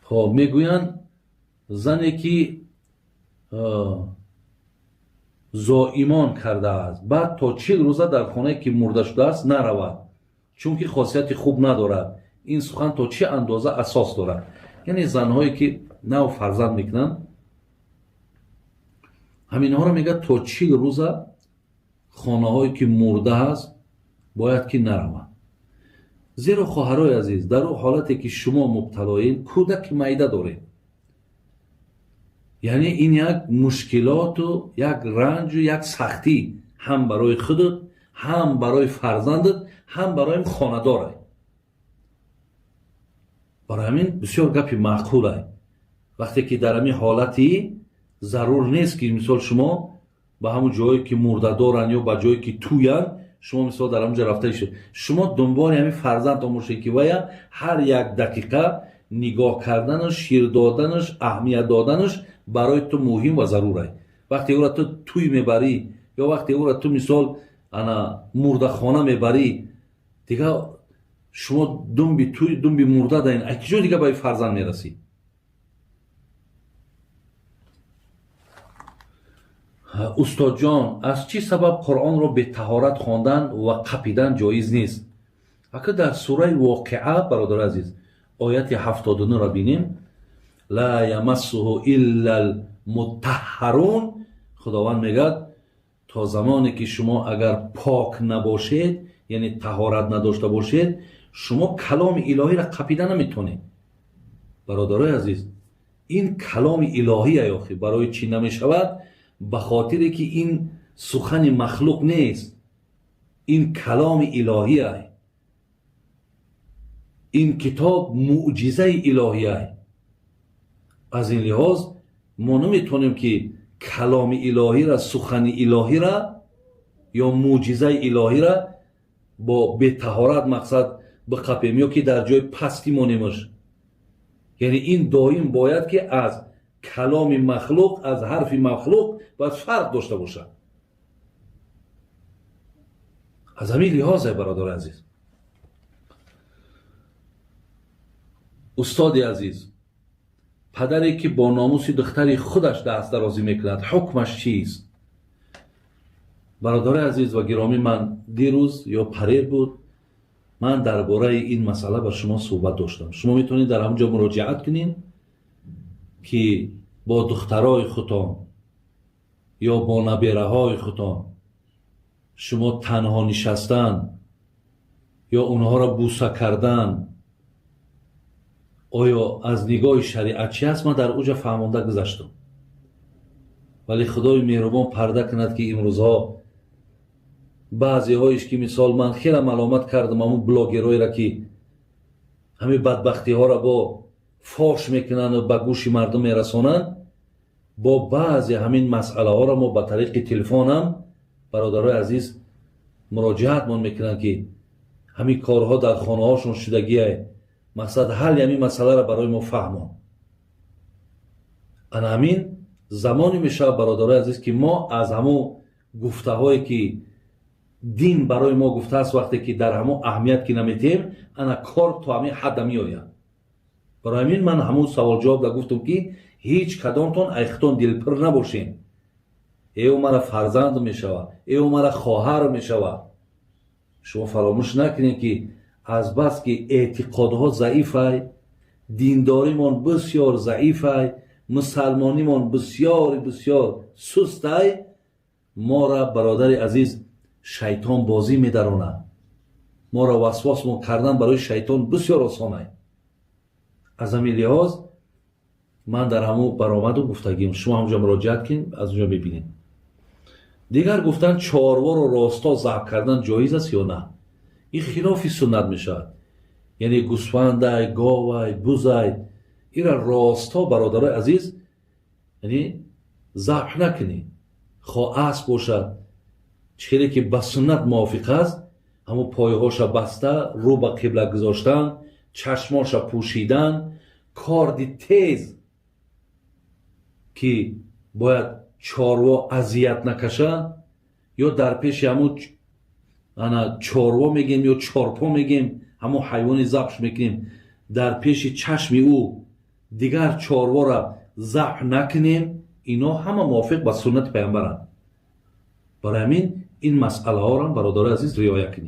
Хоб, мегӯянд зане ки зоимон кардааст, баъд то 40 рӯза дар хонае ки мурда шудааст наравад, чунки хосияти хуб надорад. Ин сухан то чӣ андоза асос дорад? Яъне занҳое ки нав фарзанд мекунанд, ҳаминҳоро мегӯяд то 40 рӯза хонаҳое ки мурда ҳаст бояд ки нараванд. Зеро хоҳарои азиз, дар он ҳолате ки шумо мубталоед, кӯдаки майда доред, яъне ин як мушкилоту як ранҷу як сахтӣ ҳам барои худат, ҳам барои фарзандат, ҳам барои хонадорай. Барои ҳамин бисёр гапи маъқулай. Вақте ки дар ҳамин ҳолати зарур нест ки мисол шумо ба ҳамон ҷое ки мурда доранд ё ба ҷое ки тӯянд, шумо мисол дар ҳамон ҷо рафта ишед. Шумо дунболи ҳамин фарзандтон бошед ки вая ҳар як дақиқа нигоҳ карданаш, шир доданаш, аҳамият доданаш барои ту муҳим ва зарурай. Вақте ӯра ту тӯй мебарӣ ё вақте ӯра ту мисол ана мурдахона мебарӣ, дига шумо думби тӯй, думби мурда даин, аз киҷо дига ба фарзанд мерасӣ? Устодҷон, аз чӣ сабаб Қуръонро бетаҳорат хондан ва қапидан ҷоиз нест? Ака дар сураи Воқиа, бародари азиз, ояти 79-ро бинем. Ла ямассуҳу илла лмутаҳҳарун. Худованд мегӯяд то замоне ки шумо агар пок набошед, яъне таҳорат надошта бошед, шумо каломи илоҳиро қапида наметонед. Бародарои азиз, ин каломи илоҳӣ охи барои чӣ намешавад? Ба хотире ки ин сухани махлуқ нест, ин каломи илоҳӣ ай, ин китоб мӯъҷизаи илоҳӣ ай. Аз ин лиҳоз мо наметавонем ки каломи илоҳира, сухани илоҳира ё мӯъҷизаи илоҳира бо бетаҳорат мақсад биқапем ё ки дар ҷои пастӣ монемаш. Яъне ин доим бояд ки аз каломи махлуқ, аз ҳарфи махлуқ бояд фарқ дошта бошад. Аз ҳамин лиҳоз, ай бародари азиз, устоди азиз, падаре ки бо номуси духтари худаш дастдарозӣ мекунад, ҳукмаш чист? Бародари азиз ва гиромӣ, ман дирӯз ё парер буд, ман дар бораи ин масъала ба шумо суҳбат доштам. Шумо метавонед дар ҳамон ҷо муроҷиат кунед ки бо духтарои худтон ё бо набераҳои худтон шумо танҳо нишастан ё онҳоро буса кардан оё аз нигоҳи шариат чи аст, ман дар уҷа фаҳмонда гузаштам. Вале Худои меҳрубон парда кунад ки имрӯзҳо баъзеҳоиш ки мисол ман хеле маломат кардам ҳамун блогерҳоеро ки ҳамин бадбахтиҳоро бо фош мекунанду ба гӯши мардум мерасонанд, бо баъзе ҳамин масъалаҳоро мо ба тариқи телефонам, бародарои азиз, муроҷиатмон мекунанд ки ҳамин корҳо дар хонаҳошон шудагие, мақсад ҳалли ҳамин масъаларо барои мо фаҳмон. Ана ҳамин замоне мешавад, бародарои азиз, ки мо аз ҳамун гуфтаҳое ки дин барои мо гуфтааст, вақте ки дар ҳамун аҳамият ки наметиҳем, ана кор то ҳамин ҳадда меояд. Барои ҳамин ман ҳамун саволҷавоб да гуфтам ки ҳеҷ кадомтон айхтон дилпир набошем. Э ӯ мара фарзанд мешавад, э ӯ мара хоҳар мешавад. Шумо фаромӯш накунед ки аз бас ки эътиқодҳо заифай, диндоримон бисёр заифай, мусалмонимон бисёр бисёр сустай, мора бародари азиз шайтон бозӣ медаронад. Моро васвосмон кардан барои шайтон бисёр осонай. Аз ҳамин лиҳоз ман дар ҳамун баромаду гуфтагим, шумо ҳамонҷо муроҷиат кунед, аз онҷо мебинед. Дигар гуфтан чорворо росто забҳ кардан ҷоиз аст ё на? Ин хилофи суннат мешавад. Яъне гӯсфандай, говай, бузай, ира росто, бародарои азиз, яъне забҳ накунед. Хо асп бошад, чӣ хеле ки ба суннат мувофиқ аст, ҳамун пойҳоша баста, рӯ ба қибла гузоштан, чашмоша пӯшидан, корди тез ки бояд чорво азият накаша, ё дар пеши ҳамун ана чорво мегем ё чорпо мегем, ҳамун ҳайвони забш мекунем, дар пеши чашми ӯ Дигар чорвора забҳ накунем. Ино ҳама мувофиқ ба суннати пайғамбаранд. Барои ҳамин ин масъалаҳоро, бародарои азиз, риоя кунед.